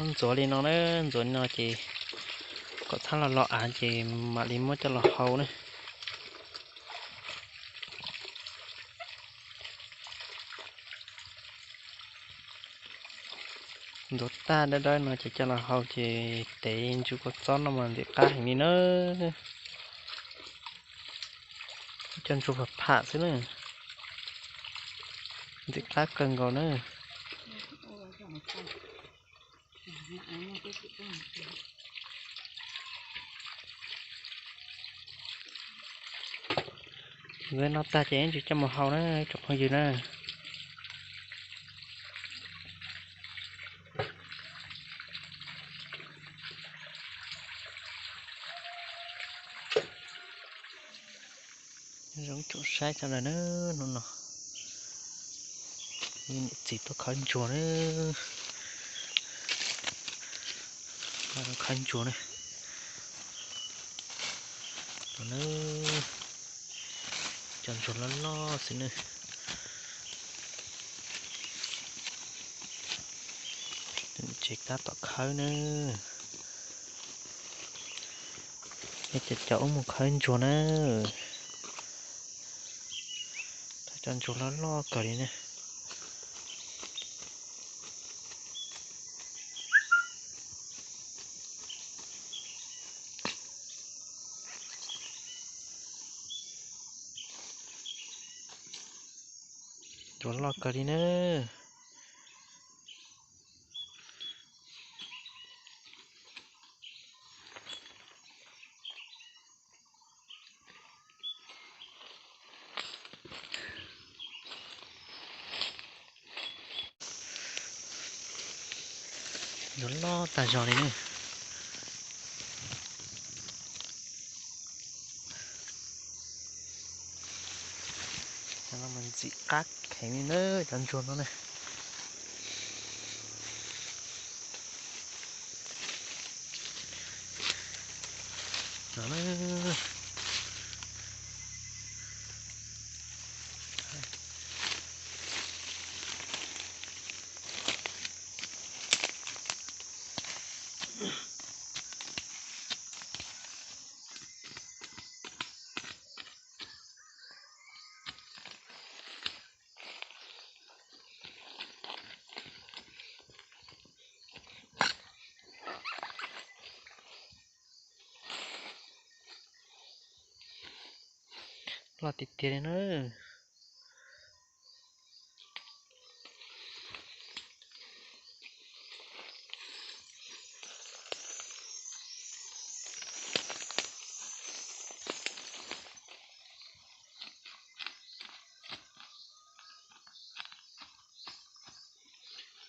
Ntxuav li no na, ntxuav li no ces kom txhab los los av ces mam li muab coj los hau na. Ntxuav tag dawb dawb no ces coj los hau ces tev ntsuj kua txob no mas ntxim qab heev li na. Cov ntsuag pham pham xwb na, ntxim qab kawg nkaus na. Ntxuav no tag ces ib ntsis coj mus hau na tsoom phooj ywg na. Zoo tsoom saib sawv daws na, hnub no niam txiv tuaj khawb ntsuag na, khawb ntsuag na. Cov ntsuag loj loj xwb na. Tsev tab tom khawb na. Cov cov ub mus khawb ntsuag na. Cov ntsuag loj loj kawg li na. Ntsuag loj kawg li na. Ntsuag loj tag zog li ne. Ntxim qab heev li na cov ntsuag no ne. Loj tiag tiag li na.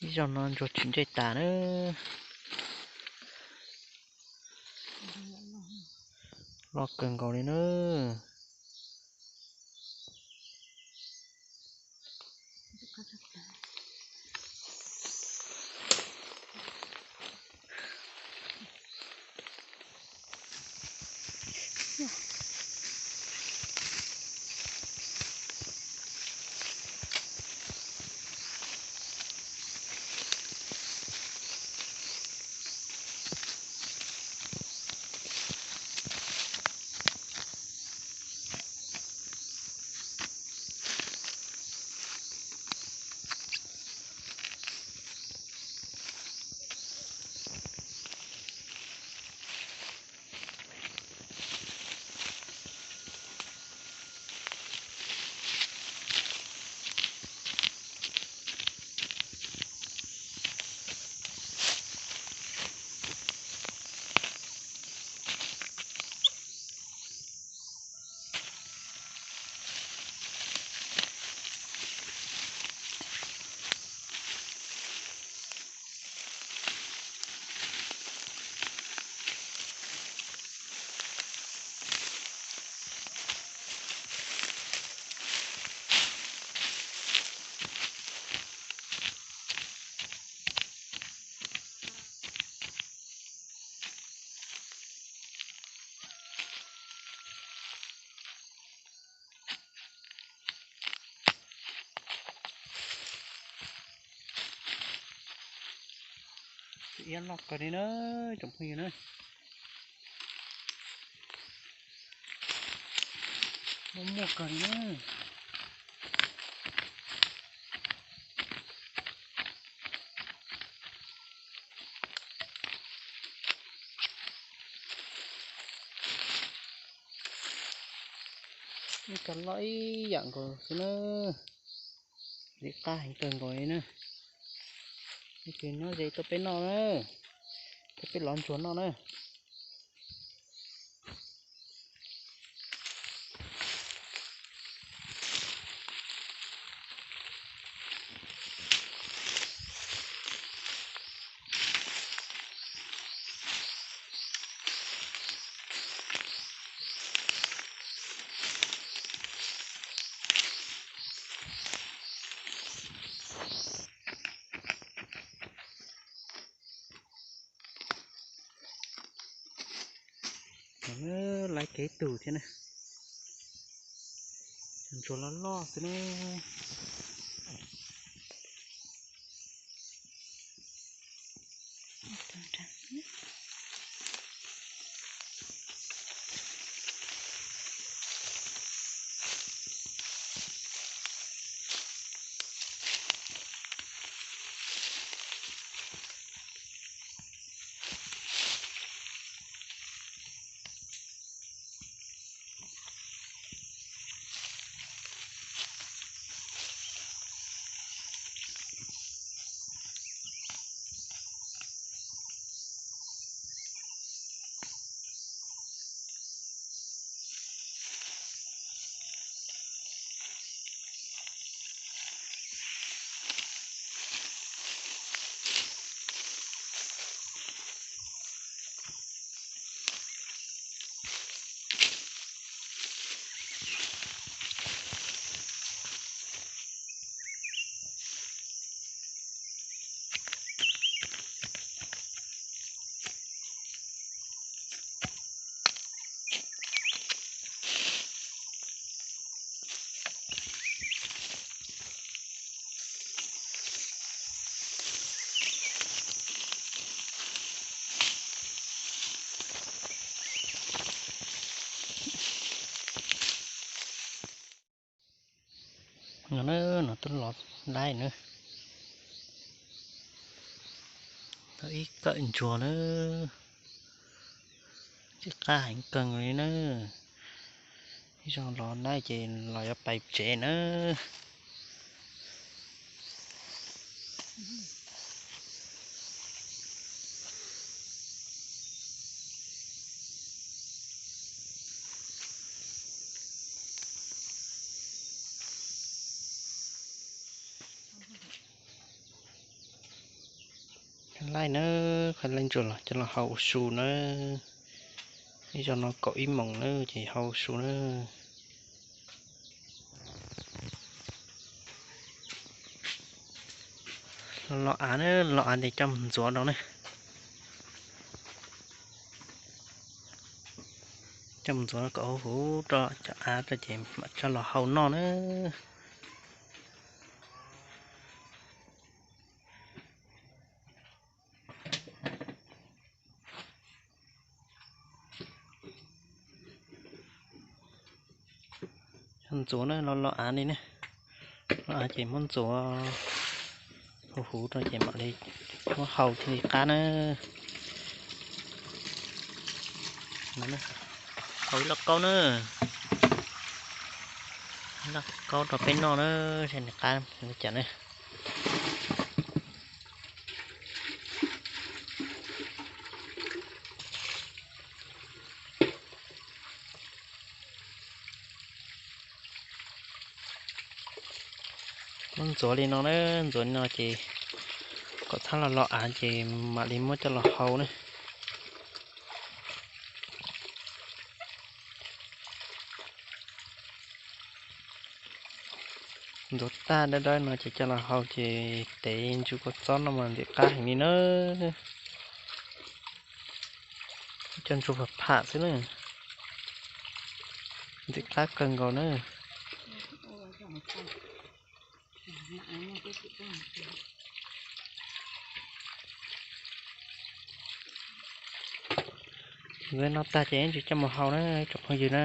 Ib zaug no ntsuag tsis ntsej tas na. Loj kawg nkaus li na. Iab loj kawg li na, tsoom phooj ywg na. Muaj muaj kawg li na. Ib co loj ib yam nkaus xwb na. Ntxim qab heev kawg nkaus li na. Ib tug nyob ze tuaj peb noj na, tuaj peb lov ntsuag noj na. Laiv kiag ib tug thiab na. Cov ntsuag loj loj xwb na. No na, no twb los laij na. Tau ib kawm ntsuag na. Ntxim qab heev kawg li na. Ib zaug los laij ces los yuav pais tsev na. Laij na, qhov laij ntsuag los coj los hau ua su na. Ib zaug no kaum ib moos na ces hau ua su na. Los los av na, los av ces coj mus ntxuav rau na. Coj mus ntxuav kom huv huv rau cov av rau ces mam coj los hau noj na. Coj ntxuav na, los los av li na. Los av ces muab ntxuav huv huv rau ces mam li muab hau thiaj li qab na. Hau ib lauj kaub na. Ib lauj kaub rau peb noj na, saib nws qab li cas na. Muab ntxuav li no na, ntxuav li no ces kom txhob los los av ces mam li muab coj los hau na. Ntxuav tag dawb dawb no ces coj los hau ces tev ntsuj kua txob no mas ntxim qab heev li na. Coj ntsuj pham pham xwb na. Ntxim qab kawg nkaus na. Yuav noj tag ces ib ntsis coj mus hau na tsoom phooj ywg na.